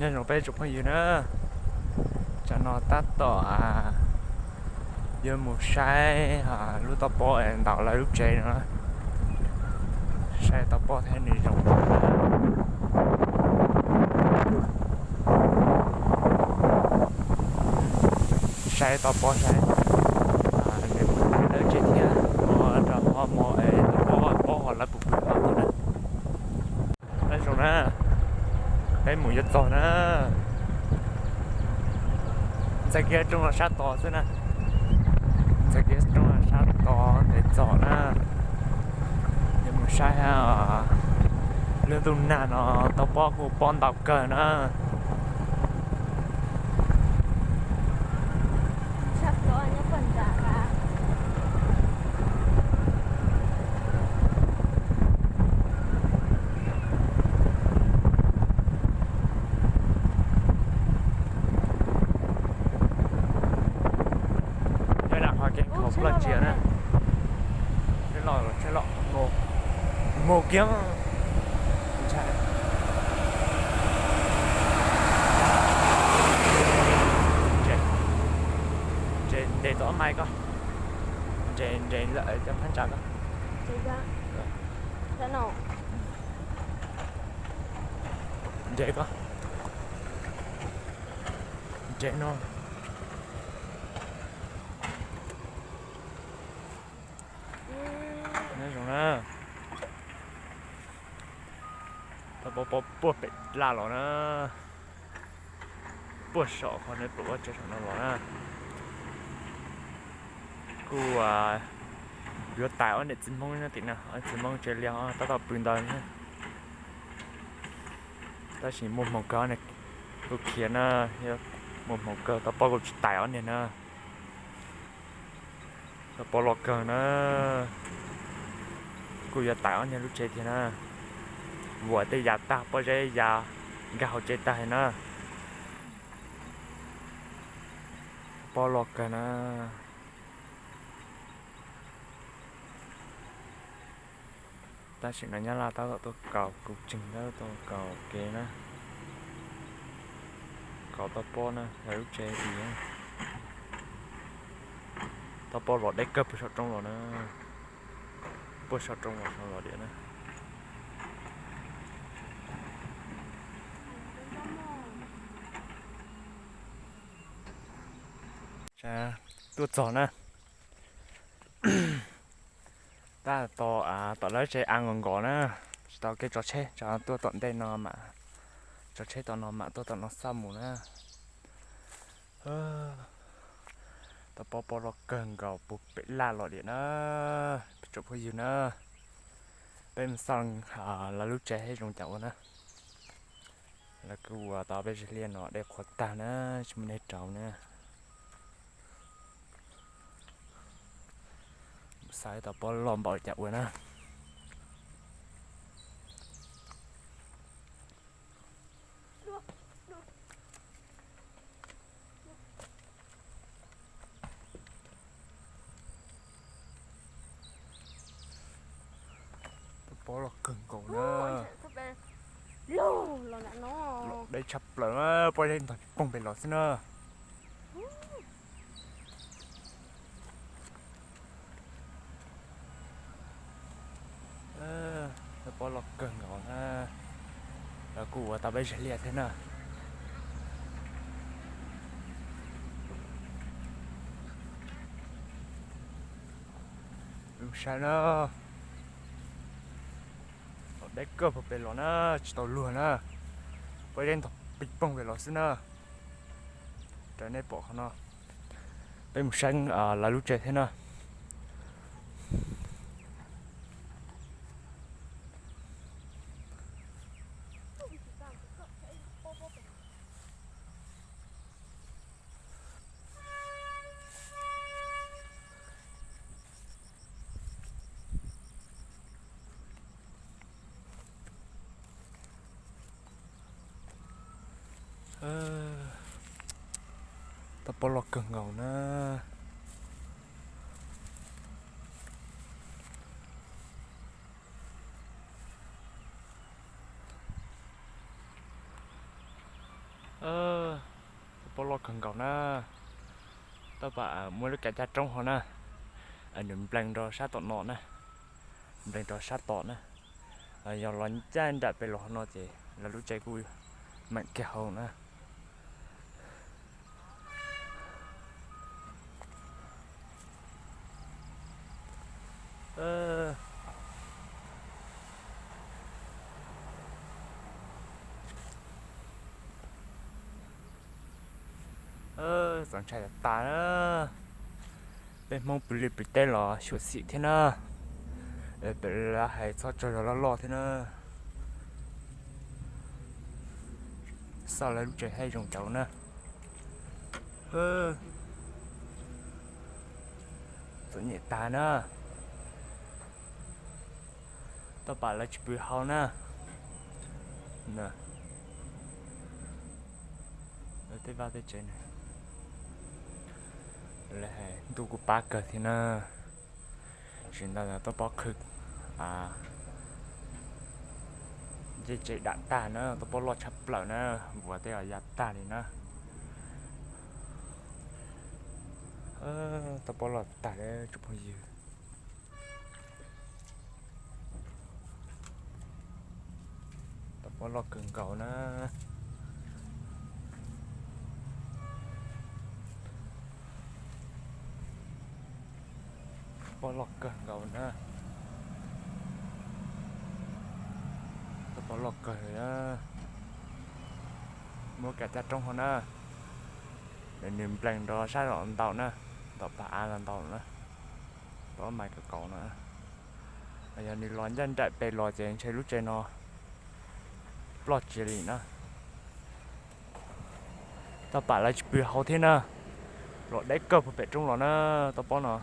Nyob zoo peb tsoom phooj ywg na, tsam no tab tom yuav mus saib lub toj pob es ntaus lawv lub tsev no, saib toj pob thiab nws zoo. Saib toj pob saib nws puas tau lawv tsev thiab, ua rau ho mus es toj pob pob ho lawv puas pw tau na. Nyob zoo na, peb mus yuav txog na. Ntxeev kiag rooj no sab tod xwb na. Ntxeev kiag rooj no sab tod ntev txog na. Yuav mus saib lub ntuj nag no toj pob kuj pob ntau kawg na. Nyob nram qhov kev khaum ploj ntsia na. Tsheb loj, tsheb loj, mus kiag. Ntses ntes tau ob mai ko. Ntses, ntses lawm cov phab ntsa ko. Ntses ko. Ntses no. Nyob zoo na. Toj pob puag pem laj los na. Puag saum qhov nws pom ua tsev saum no los na. Kuj yuav tais ob niam txiv Hmoob no tim no, ob niam txiv Hmoob tsev liaj tab tom pw ntawd na. Tab sis muaj hmoo kawg, kuj khiav na, muaj hmoo kawg toj pob kuj tsis tais ob niag na. Toj pob loj kawg na, kuj yuav tais ob niag lub tsev thiab na. Vuam tej yas tag, pob zeb yas nkag hauv tsev tag li na. Toj pob loj kawg na. Tam sim no Nyab Laj tab tom tuaj kaus kuv tseeg, tab tom tuaj kaus kev na. Kaus toj pob na, lawv lub tsev tim. Toj pob los deb kawg puag saum roob los na. Puag saum roob los saum los diam na. Tuaj txog na. Tab tom, tom lawv tsev av nkaus nkaus na, tsis tau kev tso tsheb, tuaj tom ntej no mam tso tsheb tom no mam tuaj tom no xaj mus na. Toj pob pob loj kawg nkaus puag pem laj los diam na, peb tsoom phooj ywg na. Peb mus xauj lawv lub tsev seb zoo cas ua na. Lawv kuj ua tau peb zig liaj no dej qhuav tag na, tsis muaj dej rau na. Xauj toj pob loj npaum cas ua na. Toj pob loj kawg nkaus na. Los deb tshaj plaws na, pob zeb ntog pis poog pem los xwb na. Toj pob loj kawg nkaus na. Lawv kuj ua tau peb zig liaj thiab na. Saib na. Los deb kawg puag pem los na, tsis tau luag na. Pob zeb ntog pis poog pem los xwb na. Raws nej pom qhov no, peb mus saib lawv lub tsev thiab na. Toj pob loj kawg nkaus na. Pob loj kawg nkaus na. Tau pam muaj lub kav caj roob ho na, nws nplees rau sab tom no na, nplees rau sab tom na. Yog los ncaj nraim pem los no ces lawv lub tsev kuj meem kiag hauv na. Txaus ntshai tas tas na. Peb Hmoob pw liaj pw teb los xyuam xim thiab na. Pem lawv hais txhob tsaug zog loj loj thiab na. Xauj lawv lub tsev haib zoo cawv na. Txom nyem tag na. Tau pam lawv tsis pw hauv na. Tej vaj tej tsev, ntuj kuj pab kawg thiab na. Tsis ntau tau pob qhwv, ncej tsev dam tag na, tau pob loj tshaj plaws na, vuas tej os ya tag li na. Tau pob loj tag li tsoom phooj ywg. Tau pob loj kawg nkaus na. Pob loj kawg nkaus na. Tau pob loj kawg na. Muaj kav caj roob ho na. Nws nplees rau sab los ntau na, tom pas av los ntau na, tom mas kaus kaus no. Yog nws los ncaj nraim pem los ces ntshe lub tsev no ploj tsias li na. Tau pam lawv tsis pw hauv thiab na, los deb kawg puag pem roob los na, tau pob no.